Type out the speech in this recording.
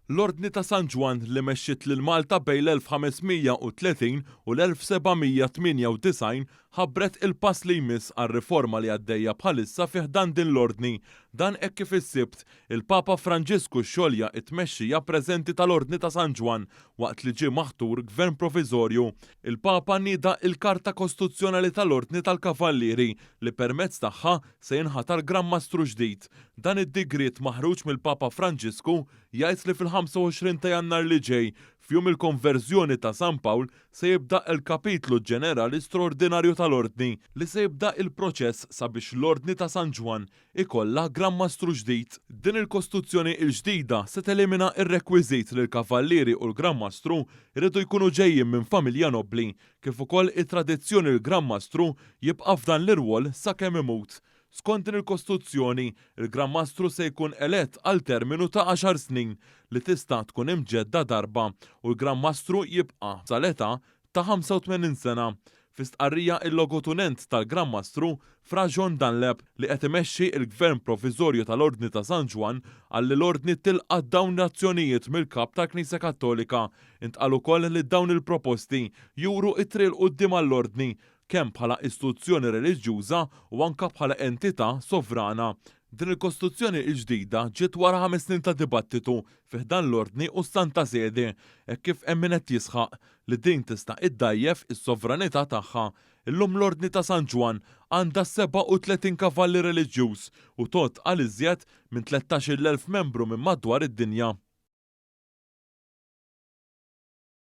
L-Ordni ta' San Ġwann li mexxiet lil Malta bejn l-1530 u l-1798 ħabbret il-pass li jmiss għar-riforma li għaddejja bħalissa fi ħdan din l-Ordni. Dan hekk kif is-Sibt, il-Papa Franġisku xolja t-tmexxija preżenti tal-Ordni ta' San Ġwann waqt li ġie maħtur Gvern Proviżorju. Il-Papa nieda l-Karta Kostituzzjonali tal-Ordni tal-Kavallieri li permezz tagħha se jinħatar Gran Mastru ġdid. Dan id-digriet maħruġ mill-Papa Franġisku jgħid li fil-25 ta' Jannar li ġej, f'jum il-konverżjoni ta' San Pawl, se jibda l-Kapitlu Ġenerali Straordinarju tal-Ordni, li se jibda l-proċess sabiex l-Ordni ta' San Ġwann ikollha Gran Mastru ġdid. Din il-Kostituzzjoni l-ġdida se telimina r-rekwiżit li l-Kavallieri u l-Gran Mastru jridu jkunu ġejjin minn familja nobbli, kif ukoll it-tradizzjoni l-Gran Mastru jibqa' f'dan l-irwol sakemm imut. Skont din il-Kostituzzjoni, il-Gran Mastru se jkun elett għal terminu ta' għaxar snin, li tista' tkun imġedda darba, u l-Gran Mastru jibqa' sal-età ta' 85 sena. Fi stqarrija il-logotunent tal-Gran Mastru, Fra John Dunlap, li qed imexxi l-Gvern Proviżorju tal-Ordni ta' San Ġwann, qal li l-Ordni tilqa' dawn l-azzjonijiet mill-Kap tal-Knisja Kattolika. Intqal ukoll li dawn il-proposti juru t-triq 'l quddiem għall-Ordni, kemm bħala istituzzjoni reliġjuża u anke bħala entità sovrana. Din il-Kostituzzjoni l-ġdida ġiet wara ħames snin ta' dibattitu fi ħdan l-Ordni u s-Santa Sede, hekk kif hemm min qed jisħaq li din tista' iddgħajjef is-sovranità tagħha. Illum l-Ordni ta' San Ġwann għandha 37 kavallier reliġjuż u tgħodd għal iżjed minn 13,000 membru minn madwar id-dinja.